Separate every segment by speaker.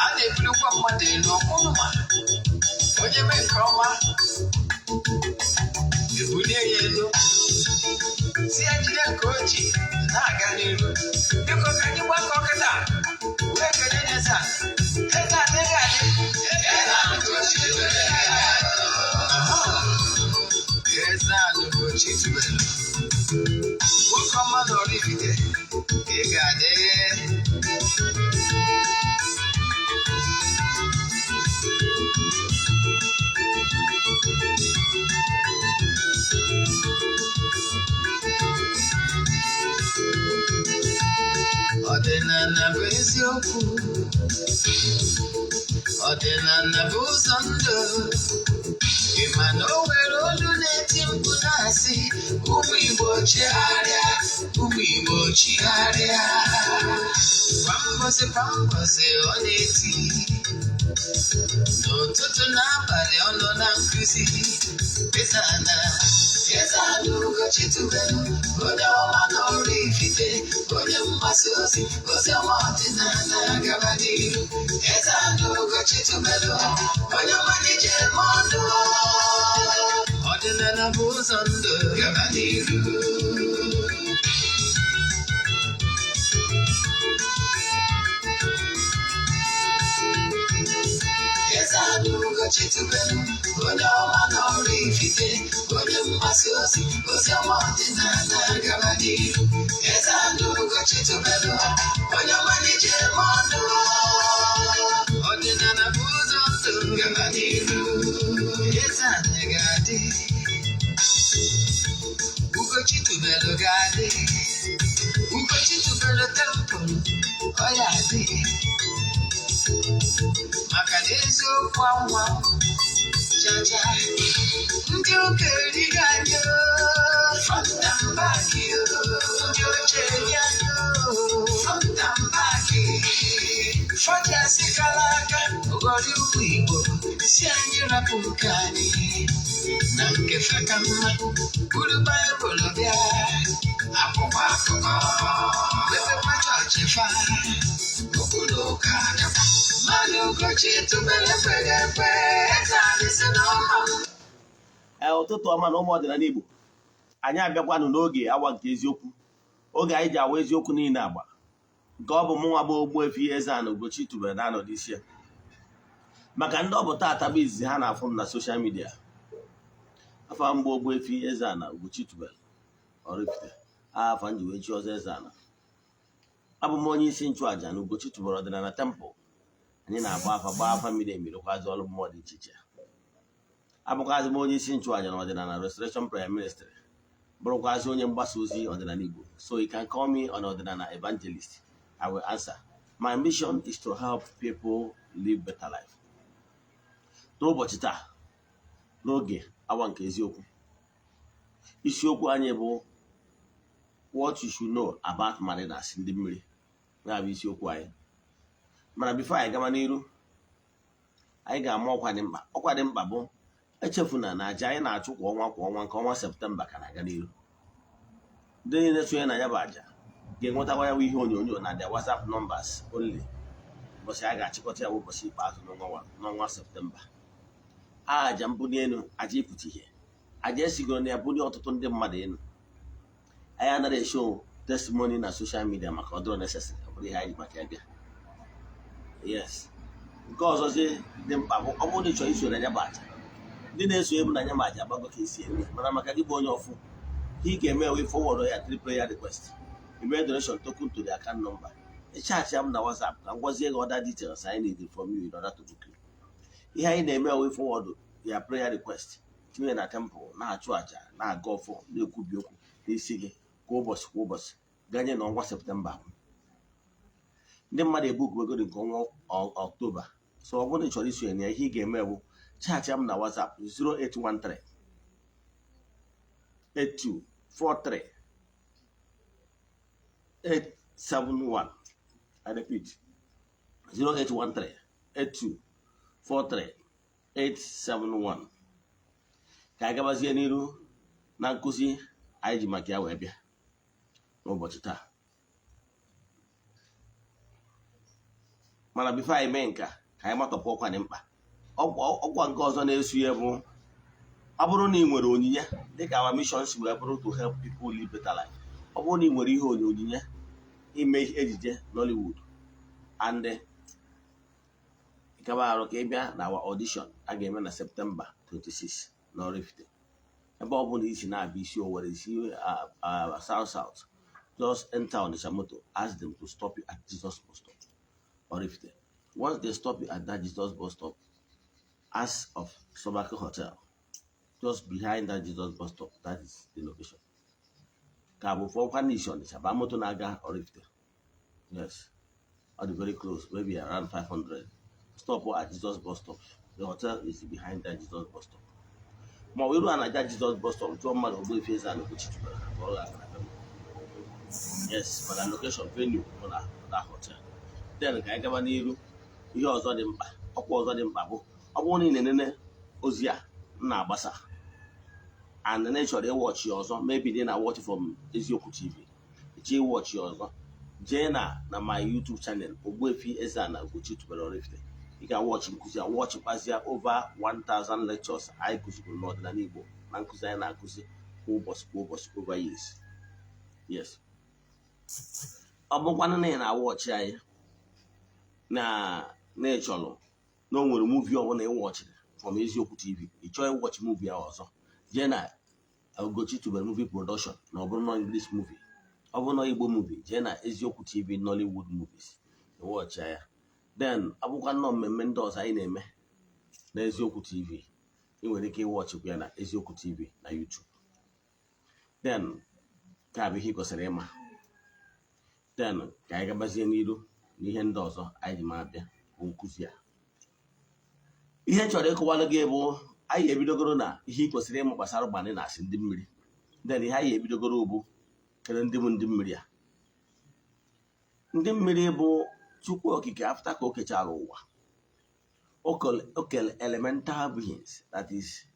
Speaker 1: A na-ebulikwa mmadụ elu ọkpụnụma onye mee nke ọma, ebulie ya elu, si ya jide nke o ji na-aga n'iru. Biko, ka anyị gbakọ kịta wee kelee eze a. Eze adịghị adị. Eze Ugochi tubelu, nwoke ọma na Oraifite, ị ga-adị. Ọdịnala bụ eziokwu, ọdịnala bụ ụzọ ndụ. Ị ma na o nwere olu na-eti mkpu na-asị, "Ụmụ Igbo, chigharịa, ụmụ Igbo, chigharịa." Kwa mbọsị kwa mbọsị ọ na-eti, n'ụtụtụ n'abalị ọ nọ na nkụzi. Eze-Ana, Eze-Ana Ugochi tubelu, onye ọma na Oraifite, onye mgbasa ozi ozi ọma ọdịnala, gaba n'iru. Eze-Ana Ugochi tubelu, onye ọma na-eje eme ọnụ. Ọdịnala bụ ụzọ ndụ, gaba n'iru. Eze-Ana Ugochi tubelu, onye ọma na Oraifite, onye mgbasa ozi ozi ọma ọdịnala, gaba n'iru. Eze-Ana Ugochi tubelu, onye ọma na-eje eme ọnụ. Ọdịnala bụ ụzọ ndụ, gaba n'iru. Eze-Ana ga-adị, Ugochi tubelu ga-adị, Ugochi tubelu temple ọ ya adị, maka na eziokwu anwa jaja. Ndị ụka erigo anyị front and back, ndị oche eri anyị front and back. Fọjasị kara aka ụghọrị ụmụ Igbo si anyị rapụ nke anyị na nke fe ka mma, buru Baịbụl bịa, akwụkwọ akụkọ, mepekwa chọọchị fa, okwu na ụka dịkwa mmadụ. Ugochi tubelu ekweghị ekwe, eze anyị si n'ọma.
Speaker 2: Ee, ụtụtụ ọma na ụmụ ọdịnala Igbo. Anyị abịakwanụ n'oge awa nke eziokwu, oge anyị ji awa eziokwu niile agba, nke ọ bụ mụnwa bụ Ogbuefi Eze-Ana Ugochi tubelu na-anọdụ isi ya. Maka ndị ọ bụ taata bụ izizi ha na-afụ m na social media, afa mgbe Ogbuefi Eze-Ana Ugochi tubelu Oraifite, afa nji wee chi ọzọ Eze-Ana. Abụ m onye isi nchụàja na Ugochi tubelu ọdịnala temple. Anyị na-agba afa, gbaa afa miri emi, rụkwazi ọrụ mmụọ dị iche iche. Abụkwazị m onye isi nchụàja na ọdịnala Restoration Prayer Ministry, bụrụkwazị onye mgbasa ozi ọdịnala Igbo. So you can call me an ọdịnala evangelist, I will answer. My mission is to help people live better life. N'ụbọchị taa, n'oge awa nke eziokwu, isiokwu anyị bụ "What you should know about mariners", ndị mmiri, ya bụ isiokwu anyị. Mana before anyị gaba n'iru, anyị ga-ama ọkwa dị mkpa. Ọkwa dị mkpa bụ, echefuna na aja anyị na-achụ kwa ọnwa kwa ọnwa, nke ọnwa Septemba ka na-aga n'iru. Ndị niile sonye na ya bụ aja ga-enwetakwa ya bụ ihe onyonyo na their WhatsApp numbers only. Ụbọchị a ga-achịkọta ya bụ ụbọchị ikpeazụ n'ọnwa Septemba. Aja mbuli elu, aja ịpụta ihe, aja esigoro na ya bulie ọtụtụ ndị mmadụ elu. Anyị anaghị eshow testimony na social media maka ọ dịrọ necessary, ọ bụrụ ihe anyị ji maka ya bịa. Yes, nke ọzọzi dị mkpa bụ, ọ bụrụ na ị chọrọ iso na ya bụ aja, ndị na-eso ebu na ya ma aja agbago ka esi eme. Mana maka gị bụ onye ọfụ, ihe ị ga-eme wee forward ya three prayer request, email donation token to the account number, chat ya m na WhatsApp ka m gwazie gị other details I need from you in order to book you. Ihe anyị na-eme wee forward ya prayer request tinye na temple, na-achụ àjà, na-aga ọfọ, na-ekwubi okwu n'isi gị kwa ụbọchị kwa ụbọchị ganye na ọnwa Septemba. Ndị mmadụ ebookuwegoro nke ọnwa Ọktoba. So ọ bụrụ na ị chọrọ isonye na ya, ihe ị ga-eme bụ chat m na WhatsApp 0813 8243 871. I repeat, 0813 8243 871. Ka anyị gabazie n'iru na nkụzi anyị ji maka ya wee bịa n'ụbọchị taa. Mana before anyị mee nka, ka anyị matọpụ ọkwa dị mkpa. Ọkwa nke ọzọ na-eso ya bụ, ọ bụrụ na ị nwere onyinye, dịka our mission si wee bụrụ to help people live better life, ọ bụrụ na ị nwere ihe onyinye ime ejije Nollywood and ịkaba arụ ka ị bịa na our audition a ga-eme na September 26 na Oraifite. Ebe ọ bụla isi na-abịa, isi Owerri, isi South South, just enter Onitsha motor, ask them to stop you at Jesus bus stop, Oraifite. Once they stop you at that Jesus bus stop, ask of Sobako Hotel, just behind that Jesus bus stop. That is the location. Ka bụ fọkwa n'isi Onitsha ba moto na-aga Oraifite. Yes, ọ dị very close, maybe around 500. Stop at Jesus bus stop. The hotel is behind that Jesus bus stop. Ma ọ bụ iru a na-aja Jesus bus stop, jụọ mmadụ Ogbuefi Eze-Ana Ugochi tubelu ka ọ ga-agara be m. Yes, mana location, venue bụ na that hotel. Then ka anyị gaba n'iru. Ihe ọzọ dị mkpa, ọkwa ọzọ dị mkpa bụ, ọ bụrụ na ị na-enene ozi a m na-agbasa and na ị chọrọ ịwatch ya ọzọ, maybe dị na watch from Eziokwu TV, jee watch ya ọzọ, jee na my YouTube channel, Ogbuefi Eze-Ana Ugochi tubelu Oraifite. Ị ga-watch nkụzi a, watch kpazia over 1000 lectures anyị kụzigoro n'ọdịnala Igbo na nkụzi anyị na-akụzi kwa ụbọchị kwa ụbọchị over years. Yes, ọ bụkwanụ na ị na-awatch anyị na ị chọrọ na o nwere movie ọbụla ị watchịrị from Eziokwu TV, ị chọọ ịwatch movie ahụ ọzọ, jee na Ugochi tubelu movie production. Na ọ bụrụ na English movie, ọ bụrụ na Igbo movie, jee na Eziokwu TV Nollywood movies, watchịa ya. Then abụkwa nnọọ mmemme ndị ọzọ anyị na-eme na Eziokwu TV, ị nwere ike ịwatchịkwa ya na Eziokwu TV na YouTube. Then ka bụ ihe ị kwesịrị ịma. Then ka anyị gabazie n'iru n'ihe ndị ọzọ anyị ji ma abịa bụ nkụzi a. Ihe m chọrọ ịkọwalụ gị bụ, anyị ebidogoro na ihe ị kwesịrị ịmụ gbasara ụgbani na asị ndị mmiri. Then ihe anyị ebidogoro bụ kere ndị bụ ndị mmiri a. Ndị mmiri bụ Chukwu Okike, after ka o kechara ụwa, o kele elemental beings that is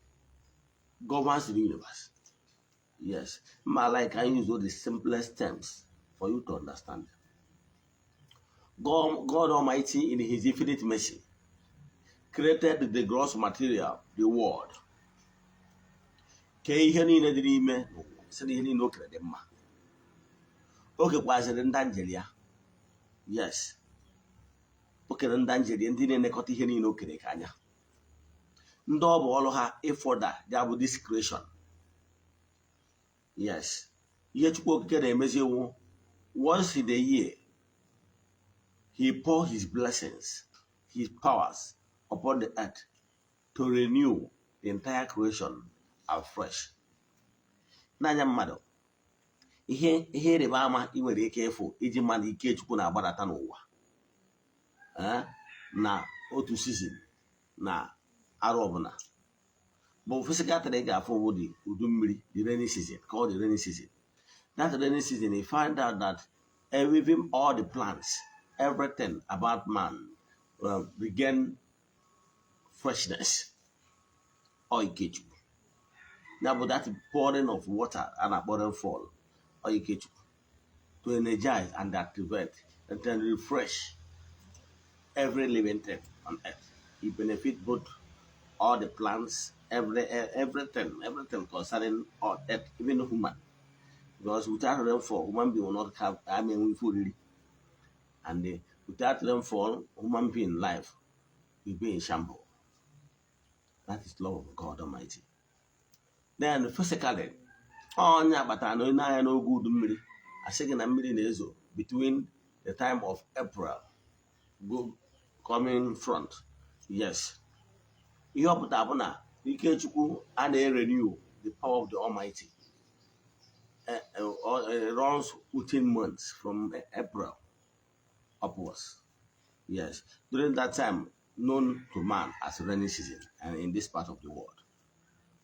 Speaker 2: governs the universe. Yes, ma like I use all the simplest terms for you to understand. God Almighty, in His infinite mercy, created the gross material, the world. Kee ihe niile dị n'ime n'ụwa, sị na ihe niile o kere dị mma. O kekwazịrị ndị anjeli ya. Yes, o kere ndị anjeli, ndị na-elekọta ihe niile o kere ka anya. Ndị ọ bụ ọrụ ha ịfọda ya bụ this creation. Yes, ihe Chukwu Okike na-emezi ewu, once in a year, he pour his blessings, his powers upon the earth to renew the entire creation afresh. N'anya mmadụ, ihe ịrịba ama ị nwere ike ịfụ iji mmadụ ike Chukwu na-agbadata n'ụwa na otu season na arụ ọbụla bụ physical thing ị ga-afụ bụ the udu mmiri, the rainy season, called the rainy season. That rainy season, you find out that even all the plants, everything about man regain freshness. Ọ Ikechukwu ya bụ that pouring of water a na-akpọ rainfall. Ọ Ikechukwu to energize and activate and then refresh every living thing on earth. It benefit both all the plants, everything concerning on earth, even human. Because without rainfall, human being will not have, I mean, food. And without rainfall, human being life will be in shambles. That is love of God Almighty. Then physically, onye kpatara na onye anya n'oge udu mmiri, asị gị na mmiri na-ezo between the time of April go coming front. Yes. Ihe ọ pụtara bụ na Ikechukwu a na-renew the power of the Almighty runs within months from April upwards. Yes, during that time known to man as rainy season and in this part of the world.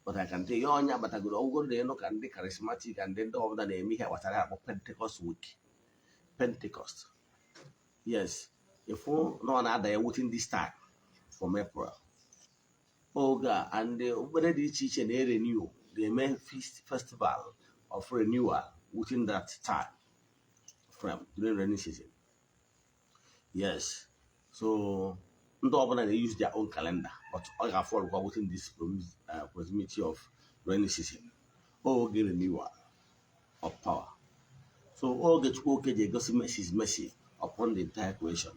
Speaker 2: But I can tell you, onye abatagoro ọgwụgwọ na ịnụ ka ndị charismatic and ndị ọbụla na-eme ihe gbasara akpọ Pentecost week. Pentecost. Yes, ịfụ na ọ na-ada ya within this time from April. Oge a and okpukpere dị iche iche na-erenew, na-eme feast, festival of renewal within that time frame during rainy season. Yes. So ndị ọbụla na-use their own calendar, but ọ ga-fall kwa within this proximity of rainy season, oge renewal of power. So oge Chukwu Oke ji egosi his mercy upon the entire creation.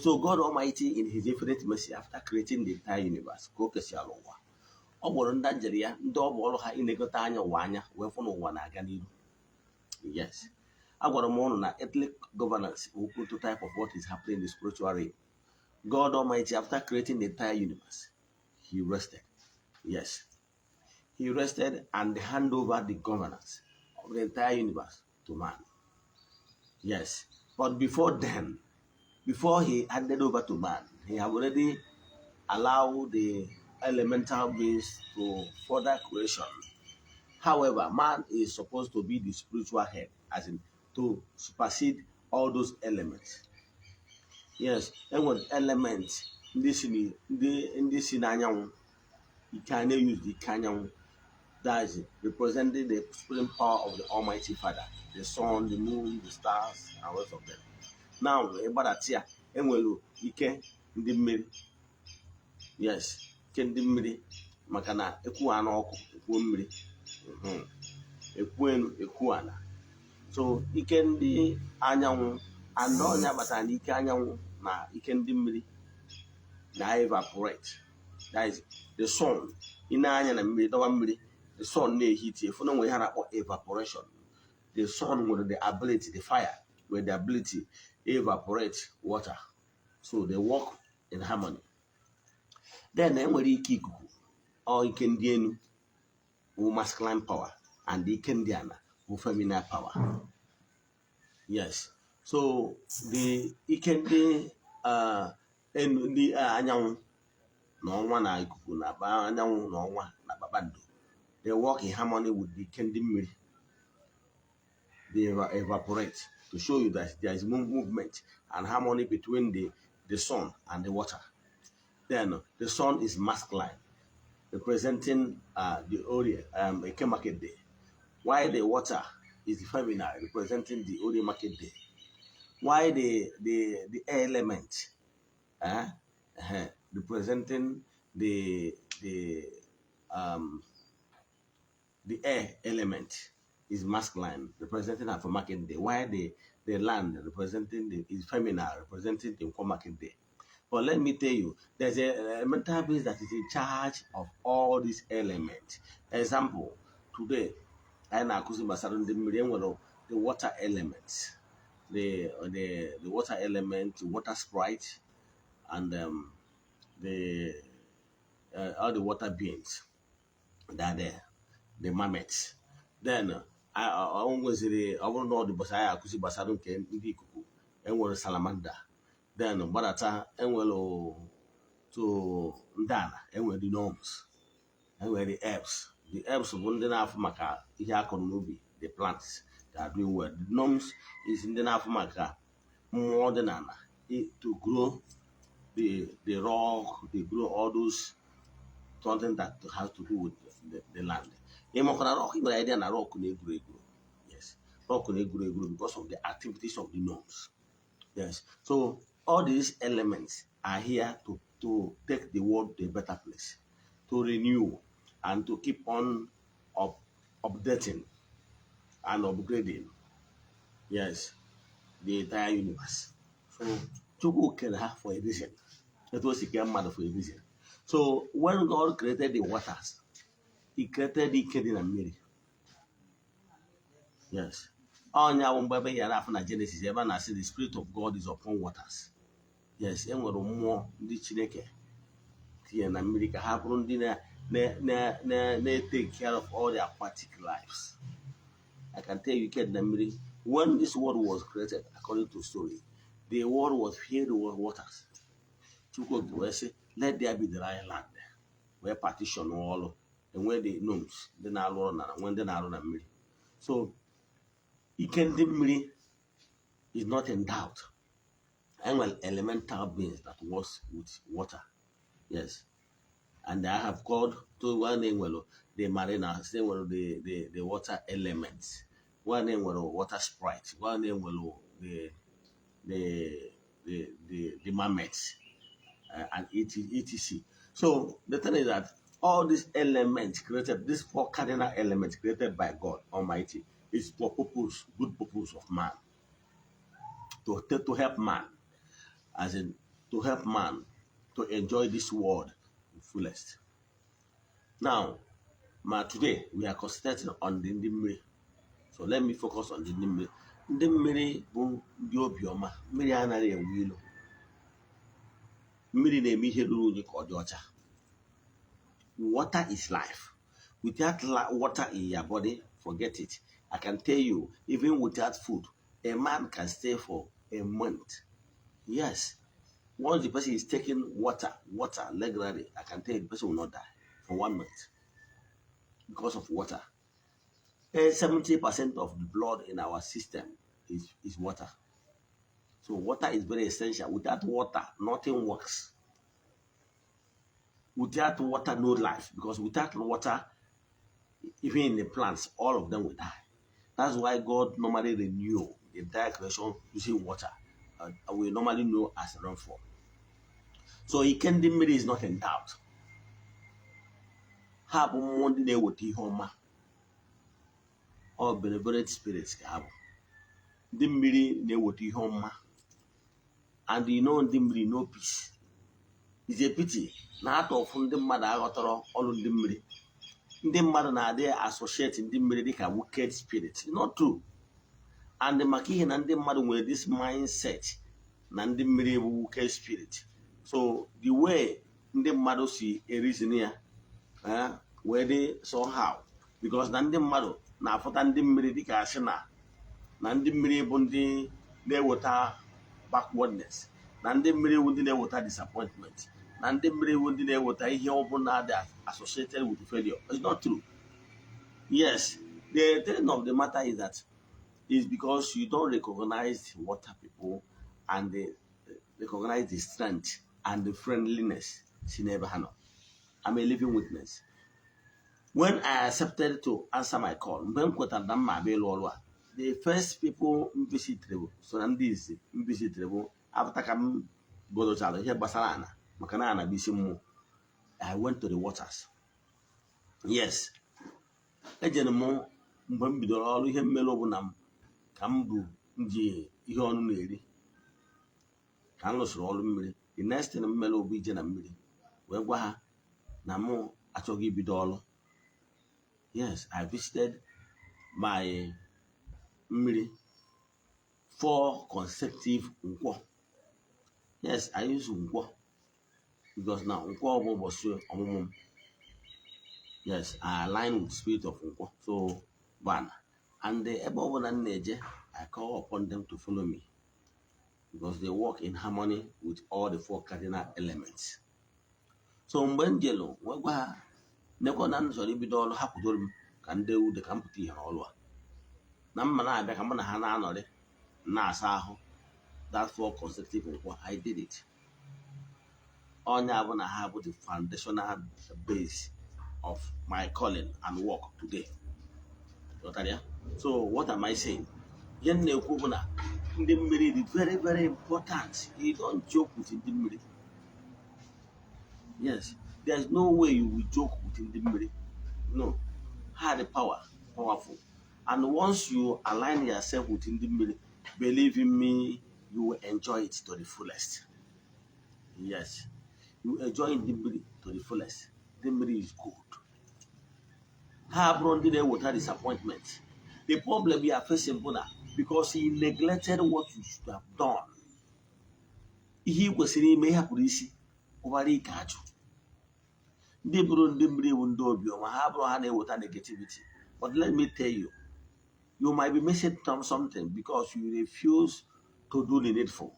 Speaker 2: So God Almighty, in his infinite mercy, after creating the entire universe, ka o kesiara ụwa, ọ gwara ndị njere ya, ndị ọ bụ ọrụ ha ịnekọta anya ụwa anya wee fụ na ụwa na-aga n'ihu. Yes, agwara m ụnụ na earthly governance bụ prototype of what is happening in the spiritual realm. God Almighty, after creating the entire universe, he rested. Yes, he rested and hand over the governance of the entire universe to man. Yes, but before then, before he handed over to man, he have already allowed the elemental beings to further creation. However, man is supposed to be the spiritual head, as in to supersede all those elements. Yes, enwere element ndị si n'anyanwụ, ike a na-use ike anyanwụ, that is representing the supreme power of the Almighty Father, the sun, the moon, the stars, and rest of them. Now, ịgbadata ya, enwere ike ndị mmiri. Yes, ike ndị mmiri, maka na ekwu anụ ọkụ, ekwuo mmiri. Ekwu elu, ekwu ala. So ike ndị anyanwụ and ọnya kpatara na ike anyanwụ na ike ndị mmiri na evaporate. That is the sun. Ị na-anya na mmiri, dọwa mmiri, the sun na-ehiti efu na nwere ihe a na-akpọ evaporation. The sun nwere the ability, the fire nwere the ability evaporate water, so they work in harmony. Then enwere ike ikuku, ọ ike ndị elu bụ masculine power, and ike ndị ala bụ feminine power. Yes, so the ike ndị enu, ndị anyanwụ na ọnwa na ikuku na anyanwụ na ọnwa na kpakpando, they work in harmony with the ike ndị mmiri. They evaporate to show you that there is movement and harmony between the sun and the water. Then the sun is masculine, representing the Orie, Eke market day, while the water is the feminine, representing the Orie market day, while the air element representing the air element is masculine, representing Afọ market day, while the land representing the is feminine, representing the Nkwo market day. But let me tell you, there's a elemental being that is in charge of all these elements. Example, today, anyị na-akụzi gbasara ndị mmiri. Enwere the water element, the water element, the water sprite, and the all the water beings that are there, the mermaids. Then ọ nweziri, ọ bụrụ na ọ dị gbasara anyị akụzi gbasara nke ndị ikuku, enwere salamander. Then gbadata, enwere to ndị ala, enwere the gnomes, enwere the elves. The elves bụ ndị na-afụ maka ihe akọrọ n'ubi, the plants that are doing well. The gnomes is ndị na-afụ maka mmụọ ọdịnala, to grow the rock, they grow all those something that has to do with the land. Ị makwa na rock, ị nwere idea na rock na-egwuru egwuru? Yes, rock na-egwuru egwuru because of the activities of the gnomes. Yes, so all these elements are here to take the world to a better place, to renew and to keep on updating and upgrading, yes, the entire universe. So Chukwu kere ha for a reason, etu o si kee mmadụ for a reason. So when God created the waters, he created ike dị na mmiri. Yes, ọnya bụ mgbe ebe ya na-afụ na Genesis, ebe a na-asị, "The spirit of God is upon waters." Yes, e nwere mmụọ ndị Chineke tinye na mmiri ka ha bụrụ ndị na-take care of all the aquatic lives. I can tell you, ike dị na mmiri. When this world was created, according to story, the world was filled with waters. Chukwu wee sị, "Let there be dry land," wee partition ọrụ, enwe the gnomes, ndị na-arụ ọrụ na nwee ndị na-arụ na mmiri. So ike ndị mmiri is not in doubt. Enwere elemental beings that works with water. Yes, and I have called to one, enwere the mariners, enwere the water elements, one enwere water sprite, one enwere the the the the mermaids, and etc. So the thing is that all these elements created, these four cardinal elements created by God Almighty, is for purpose, good purpose of man, to help man, as in to help man to enjoy this world the fullest. Now, ma today we are concentrating on the ndị mmiri. So let me focus on the ndị mmiri. Ndị mmiri bụ ndị obiọma. Mmiri anaghị enwe ilo. Mmiri na-eme ihe ruru unyi ka ọ dị ọcha. Water is life. Without water in your body, forget it. I can tell you, even without food, a man can stay for a month. Yes. Once the person is taking water, water regularly, I can tell you the person will not die for one month because of water. 70% of the blood in our system is water. So water is very essential. Without water, nothing works. Without water, no life. Because without water, even in the plants, all of them will die. That's why God normally renew the entire creation using water. We normally know as rainfall. So ike ndị mmiri is not in doubt. Ha bụ mmụọ ndị na-eweta ihe ọma. Ọ benevolent spirits ka ha bụ. Ndị mmiri na-eweta ihe ọma. And you know ndị mmiri no peace. It's a pity na atọ ọfụ ndị mmadụ aghọtara ọrụ ndị mmiri. Ndị mmadụ na-adị associate ndị mmiri dịka wicked spirit. Not true. And maka ihe na ndị mmadụ nwere this mindset na ndị mmiri bụ wicked spirit. So the way ndị mmadụ si reason ya wee dị somehow, because na ndị mmadụ na-afụta ndị mmiri dịka asị na ndị mmiri bụ ndị na-eweta backwardness, na ndị mmiri bụ ndị na-eweta disappointment, na ndị mmiri bụ ndị na-eweta ihe ọbụla dị associated with failure. It's not true. Yes, the thing of the matter is that is because you don't recognize water people and recognize the strength and the friendliness si n'ebe ha nọ. I'm a living witness. When I accepted to answer my call, mgbe m kwetara na mma abịa ịlụ ọrụ a, the first people m visitere bụ so na ndị izi m visitere bụ after ka m godochara ihe gbasara ana, maka na ana bụ isi mmụọ. I went to the waters. Yes, ejere m mgbe m bidoro ọrụ. Ihe mmerụ bụ na m ka m bụ m ji ihe ọnụ na-eri ka m lụsịrị ọrụ mmiri. The next thing m mere bụ ije na mmiri wee gwa ha na mụ achọghị ibido ọrụ. Yes, I visited my mmiri four consecutive Nkwọ. Yes, I use Nkwọ because now Nkwọ bụ ụbọchị ọmụmụ m. Yes, I align with spirit of Nkwọ, so bana and ebe ọ bụla m na-eje, I call upon them to follow me because they work in harmony with all the four cardinal elements. So mgbe m jelu wee gwa ha nekwa na m chọrọ ibido ọrụ, ha kwudoro m ka ndị ude ka m pụta ihe n'ọrụ a na mma na-abịa ka mụ na ha na-anọrị na-asa ahụ that four consecutive Nkwọ. I did it. Onye bụ na ha bụ the foundational base of my calling and work today. Ghọtara ya? So what am I saying? Ihe m na-ekwu bụ na ndị mmiri dị very, very important. You don't joke with ndị mmiri. Yes, there's no way you will joke with ndị mmiri. No, ha the power, powerful. And once you align yourself with ndị mmiri, believe in me, you will enjoy it to the fullest. Yes, you enjoy ndị mmiri to the fullest. Ndị mmiri is good. Ha abụrụ ndị na-eweta disappointment. The problem you are facing bụ na because you neglected what you should have done. Ihe ị kwesịrị ime, ịhapụrụ isi ụbara ike ajụ. Ndị bụrụ ndị mmiri bụ ndị obiọma. Ha bụrụ ha na-eweta negativity. But let me tell you, you might be missing something because you refuse to do the needful,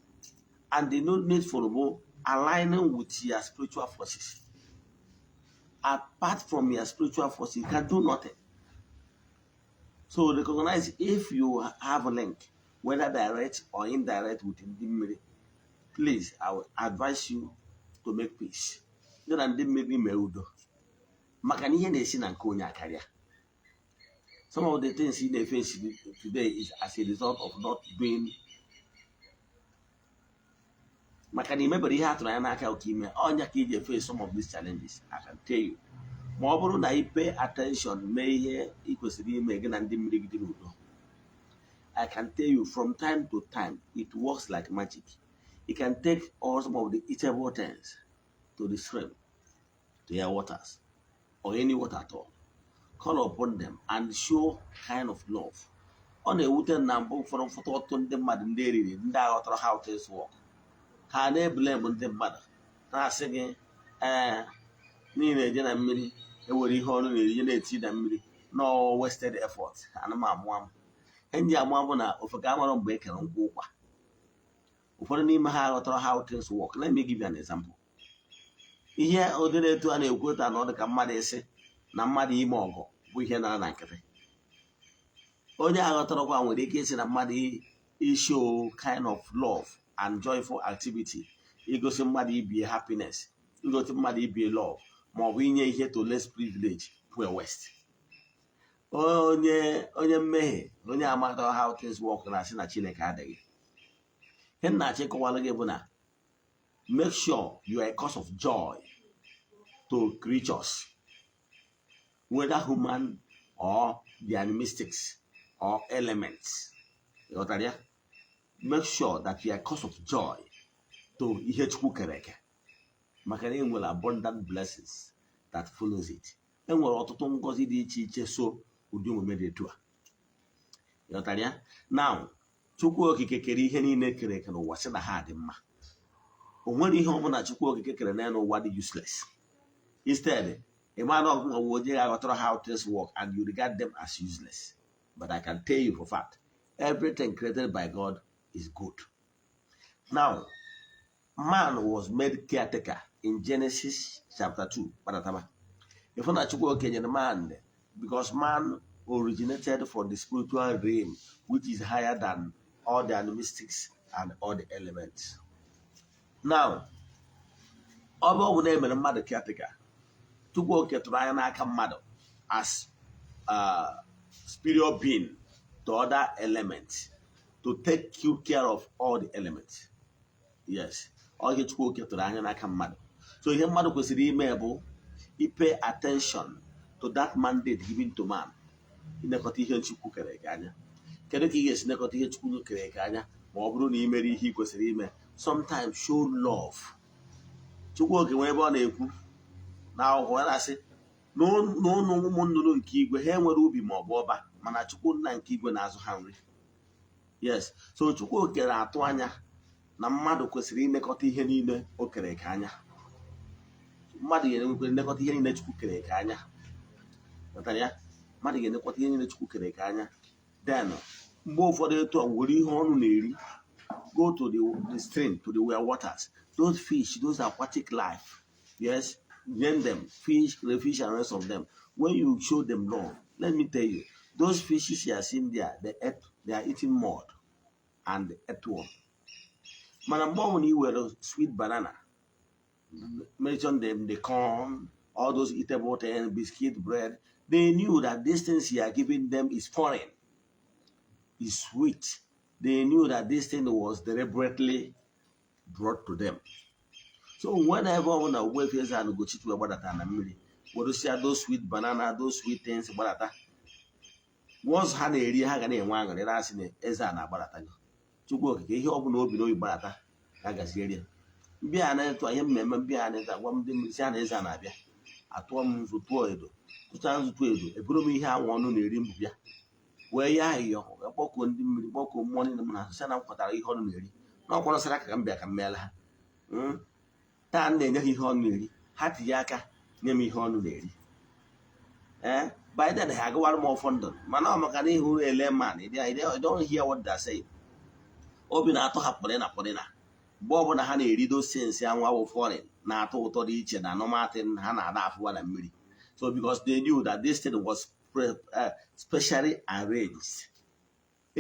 Speaker 2: and the needful bụ aligning with your spiritual forces. Apart from your spiritual forces, you can do nothing. So recognize if you have a link, whether direct or indirect, with ndị mmiri, please, I will advise you to make peace. Gị na ndị mmiri mee udo, maka na ihe na-esi na nke onye akarịa. Some of the things you na-face today is as a result of not doing Maka na imebere ihe a tụrụ anya n'aka oke ime ọnya ka iji face some of these challenges. I can tell you, ma ọ bụrụ na ị pay attention, mee ihe ị kwesịrị ime, gị na ndị mmiri gị dị n'udo, I can tell you, from time to time it works like magic. You can take all some of the eatable things to the stream, to your waters or any water at all, call upon them and show kind of love. Ọ na-ewute m na mbụ ụfọdụ mfụta ọtụtụ ndị mmadụ, ndị eriri, ndị aghọtara how things work, ha na-eblame ndị mmadụ, na-asị gị, ee, n'ihi na-eje na mmiri ewere ihe ọnụ na-eri na-eti na mmiri, no wasted effort. Ana m amụ amụ. Ihe ndị amụ amụ na ofe ka amara mgbe e kere nkwụ ụkwa. Ụfọdụ n'ime ha aghọtara how things work. Let me give you an example. Ihe ụdịrị etu a na-ekwu etu a na ọ dị ka mmadụ isi na mmadụ ime ọgụ bụ ihe nara na nkịtị. Onye aghọtarakwa nwere ike isi na mmadụ ishow kind of love and joyful activity, igosi mmadụ ibie happiness, igosi mmadụ ibie love, ma ọ bụ inye ihe to less privilege bụ a waste. Onye mmehie, onye amata how things work, na-asị na Chineke adịghị. Ihe m na-achọ ịkọwara gị bụ na make sure you are a cause of joy to creatures, whether human or the animistics or elements. Ịghọtara ya? Make sure that you are a cause of joy to ihe Chukwu kere eke, maka na enwere abundant blessings that follows it. Enwere ọtụtụ ngọzi dị iche iche so ụdị omume dị etu a. Ịghọtara ya? Now, Chukwu Okike kere ihe niile kere eke n'ụwa, sị na ha dị mma. O nwere ihe ọbụla Chukwu Okike kere n'elu ụwa dị useless. Instead, ịma na ọgụgụ ọwụ onye ga-aghọtara how things work and you regard them as useless. But I can tell you for fact, everything created by God is good. Now, man was made caretaker in Genesis chapter 2. Barataba. If na Chukwu Okike nyere man, because man originated from the spiritual realm, which is higher than all the animistics and all the elements. Now, ọ bụ na emere mmadụ caretaker, Chukwu Okike tụrụ anya n'aka mmadụ as superior being to other elements to take good care of all the elements. Yes, ọ ihe Chukwu Okike tụrụ anya n'aka mmadụ. So ihe mmadụ kwesịrị ime bụ pay attention to that mandate given to man, ilekọta ihe Chukwu kere eke anya. Kedu ka ị ga-esi nekọta ihe Chukwu kere eke anya ma ọ bụrụ na ị mere ihe ị kwesịrị ime? Sometimes show love. Chukwu Okike nwere ebe ọ na-ekwu na akwụkwọ ya, na-asị n'ụnụ ụmụ nnụnụ nke igwe, ha enwere ubi ma ọ bụ ọba, mana Chukwu Nna nke igwe na-azụ ha nri. Yes, so Chukwu Okike na-atụ anya na mmadụ kwesịrị ilekọta ihe niile o kere eke anya. Mmadụ ga-enwekwere nlekọta ihe niile Chukwu kere eke anya. Ghọtara ya? Mmadụ ga-elekọta ihe niile Chukwu kere eke anya. Then mgbe ụfọdụ etu a, were ihe ọnụ na-eri, go to the stream, to the well waters, those fish, those aquatic life, yes, name them fish, crayfish and rest of them. When you show them love, let me tell you, those fishes you are seeing there, they are eating mud and earthworm. Mana mgbe ọbụla i were sweet banana, mention them, the corn, all those eatable things, biscuit, bread, they knew that these things you are giving them is foreign, is sweet. They knew that this thing was deliberately brought to them. So whenever ọbụla Ogbuefi Eze-Ana Ugochi wee gbadata na mmiri, weresia those sweet banana, those sweet things gbadata, once ha na-eri, ha ga na-enwe aṅụrị, na-asị na eze a na-agbadata gị. Chukwu Okike, ihe ọbụla obi n'obi gbadata ya gaziere ya. Mbịa a na-etu ihe mmemme, mbịa a na-etu agwa ndị mmiri si a na eze a na-abịa, atụọ m nzu, tụọ edo, tụcha nzu, tụọ edo, eburu m ihe anwụ ọnụ na-eri mbụ bịa wee ya ahịhịa, wee kpọkuo ndị mmiri, kpọkuo mmụọ niile m na sị na m kwatara ihe ọnụ na-eri na ọkwa sara aka ka m bịa ka m meela ha. Taa m na-enye ha ihe ọnụ na-eri, ha tinye aka nye m ihe ọnụ na-eri. Ee, by then ha agụwara m ọfọ ndụ, mana ọ maka na ịhụ ele man, you don't hear what they are saying. Obi na-atọ ha pụrịna pụrịna mgbe ọbụla ha na-eri those anwụ awụ foreign na-atọ ụtọ dị iche na normal thing ha na-ada afụwa na mmiri. So because they knew that this thing was specially arranged.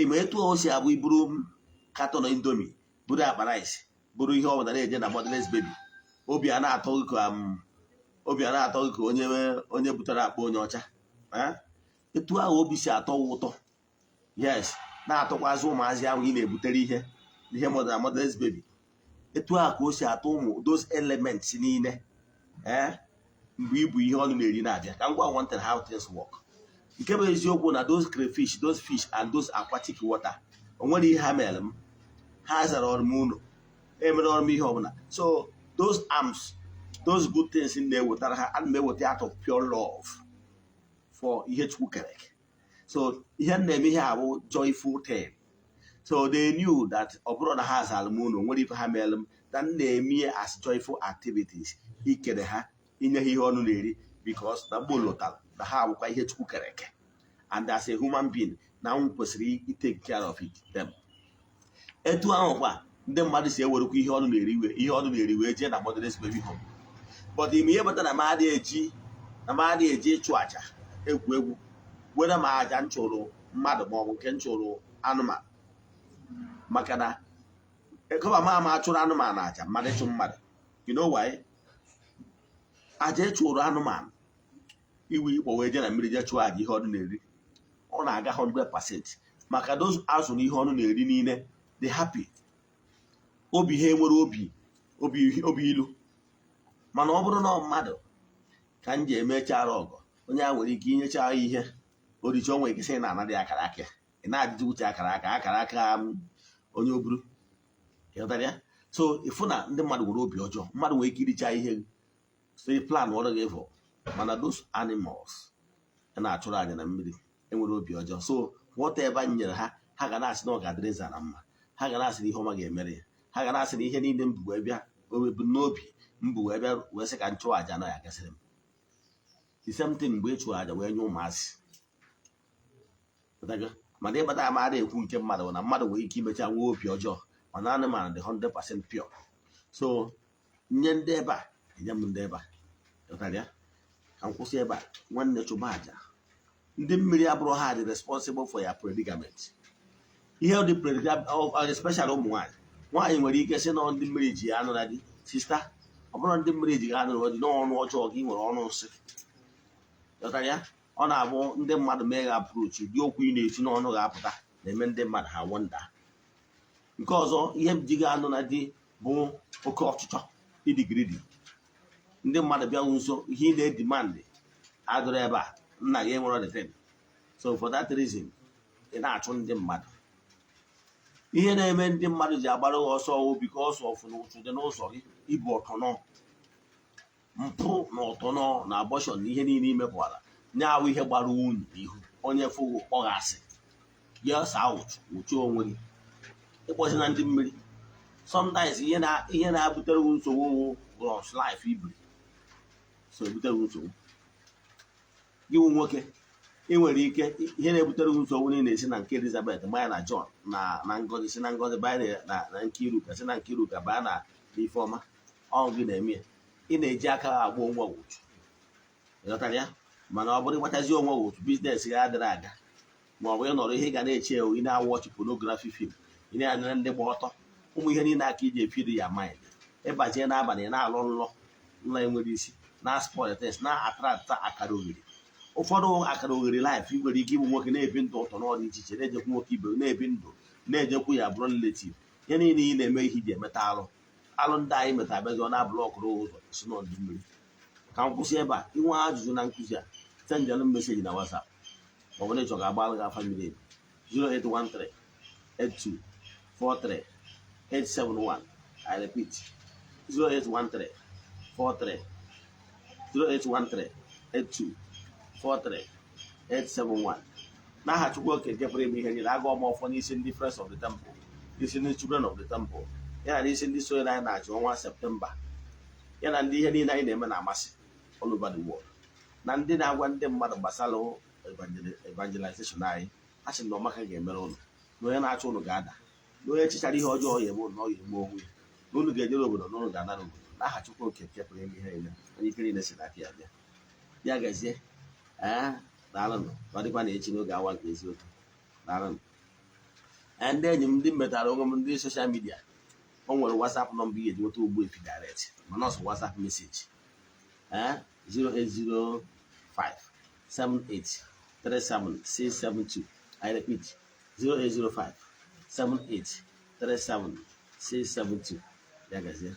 Speaker 2: Ma etu o si abụ, iburu carton Indomie, buru akpa rice, buru ihe ọbụla na-eje na motherless baby, obi a na-atọ gị ka obi a na-atọ gị ka onye butere akpa onye ọcha. Etu ahụ obi si atọ ụtọ, yes, na-atọkwazị ụmụazị ahụ ị na-ebutere ihe mother na motherless baby. Etu a ka o si atụ ụmụ those elements niile. Ee, mgbe ibu ihe ọnụ na-eri na-abịa, ka m gwa one thing, how things work. Nke bụ eziokwu na those crayfish, those fish and those aquatic water, o nwere ihe ha mere m. Ha zara ọrụ m ụlọ, emere ọrụ m ihe ọbụla. So those alms, those good things m na-ewetara ha, ana m eweta out of pure love for ihe Chukwu kere eke. So ihe m na-eme, ihe a bụ joyful thing. So they knew that ọ bụrụ na ha zara m ụlọ, nwere ife ha mere m, na m na-eme as joyful activities, ikere ha, inye ha ihe ọnụ na-eri, because na mgbe lụtara na ha abụkwa ihe Chukwu kere eke, and as a human being na m kwesịrị i take care of it them. Etu ahụ kwa ndị mmadụ si ewerekwa ihe ọnụ na-eri ihe ọnụ na-eri wee jee na motherless baby home. But ime ihe bata na m adịghị eji, na m adịghị eji ịchụ àjà egwu egwu, were ma àjà m chụrụ mmadụ maọbụ nke m chụrụ anụmanụ, maka na ekọba ma ama achụrụ anụmanụ àjà, mmadụ ịchụ mmadụ. You know why? Àjà ịchụrụ anụmanụ, iwu ikpọ wee jee na mmiri jee chụọ àjà ihe ọnụ na-eri, ọ na-aga 100%, maka those azụ na ihe ọnụ na-eri niile dị happy, obi ha enwere obi ilu. Mana ọ bụrụ na ọ mmadụ ka m ji emechara ọgọ, onye a nwere ike inyecha ya ihe oricha, o nwere ike sị na anadị akara aka ya. Ị na-ajụjụ uche akara aka, akara aka onye oburu, ịghọtara ya? So ịfụ na ndị mmadụ nwere obi ọjọọ, mmadụ nwere ike iricha ihe so plan ọrụ gị ịfụ. Mana those animals a na-achụrụ aja na mmiri enwere obi ọjọọ. So whatever m nyere ha, ha ga na-asị na ọ ga-adịrị nza na mma, ha ga na-asị na ihe ọma ga-emere ya, ha ga na-asị na ihe niile m bu wee bịa, ebumnobi m bu wee bịa wee sị ka m chụọ aja na ya gasịrị m. The same thing mgbe ị chụrụ aja wee nye ụmụazị. Ghọtago? Mana ịkpata ama ada ekwu nke mmadụ bụ na mmadụ nwere ike imecha nwee obi ọjọọ, mana anụmanụ dị 100% pure. So nye ndị ebe a, enye m ndị ebe a. Ghọtara ya? Ka m kwụsị ebe a. Nwanne, chụba aja ndị mmiri abụrụ ha dị responsible for your predicament. Ihe dị predicament, especially ụmụ nwaanyị. Nwaanyị nwere ike sị na ndị mmiri ji ya anụ na di. Sister, ọ bụrụ ndị mmiri ji ya anụ na di, n'ọnụ ọjọọ gị nwere ọnụ nsị. Ghọtara ya? Ọ na-abụ ndị mmadụ mee gị approach, ụdị okwu ị na-esi n'ọnụ ga-apụta na-eme ndị mmadụ ha wonder. Nke ọzọ, ihe ji gị anụ na di bụ oke ọchịchọ, ịdị greedy. Ndị mmadụ bịa nso, ihe ị na-e demand adụrụ ebe a, nna gị enwere the thing. So for that reason, ị na-achụ ndị mmadụ. Ihe na-eme ndị mmadụ ji agbara gị ọsọ ọwụ because of na ụchụ dị n'ụzọ gị, ibu ọtọnọ, mpụ na ọtọnọ na abortion na ihe niile imepụara nye-awụ ihe gbara unyi n'ihu onye fụghị kpọghasị ya saa ụchụ ụchụ onwe gị. Ịkpọzi na ndị mmiri, sometimes ihe na-ebutere gị nsogbu wụ gross life ibiri, so ebutere gị nsogbu. Gị wụ nwoke, ị nwere ike ihe na-ebutere gị nsogbu niile esi na nke Elizabeth banye na John na Ngozi, si na Ngozi banye na Nkiruka, si na Nkiruka banye na Ifeọma. Ọ gị na-eme ya, ị na-eji aka gị agba onwe gị ụchụ. Ịghọtara ya? Mana ọ bụrụ ịgbachazi onwe gị ụchụ, business ya adịrị aga, ma ọ bụ ịnọrọ ihe ị ga na-eche ewu, ị na-a watch pornography film, ị na-anyere ndị gba ọtọ, ụmụ ihe niile aka iji e feed ya mind. Ịbazie n'abalị, ị na-alụ nlọ nlọ enwere isi, na spoil things, na attract akara oghere. Ụfọdụ akara oghere life, ị nwere ike ịbụ nwoke na-ebi ndụ ụtọ n'ọdị iche iche, na-ejekwu nwoke ibe, na-ebi ndụ, na-ejekwu ya bụrụ relative. Ihe niile ị na-eme, ihe iji emeta alụ alụ ndị anyị meta abịazi, ọ na-a block ụrụ ụzọ si n'ọdị mmiri. Ka m kwụsị ebe a. Inwe ajụjụ na nkụzi a, send ịalụ message na WhatsApp, ma ọ bụ na ịchọ ga-agbalụ gị afa mmiri emi, 0813 82 43 871. I repeat, 0813 43 0813 82 43 871. N'aha Chukwu oke nke pụrụ ime ihe niile, agụọ m ọfọ n'isi ndị Friends of the Temple, n'isi ndị Children of the Temple, ya na n'isi ndị sonyere anyị na-achị ọnwa September, ya na ndị ihe niile anyị na-eme na-amasị all over the world, na ndị na-agwa ndị mmadụ gbasara evangelization anyị. Ha sị na ọmaka ga-emere ụlọ, na onye na-achọ ụnụ ga-ada, na onye chịchara ihe ọjọọ ya eme ụnụ, na ọ ya eme onwe ya, na unu ga-ejere obodo, na unu ga-anara obodo. N'aha Chukwu oke nke pụrụ ime ihe niile, onye ike niile si n'aka ya bịa, ya gazie. Ee, daalụnụ. Ọ dịkwa na echi n'oge awa nke eziokwu. Daalụnụ. Ee, ndị enyi m, ndị metara onwe m, ndị social media, o nwere WhatsApp number ị ga-eji nweta Ogbuefi direct, mana ọsọ WhatsApp message, ee, 0805 78 37 672. I repeat, 0805 78 37 672. Ya gazie.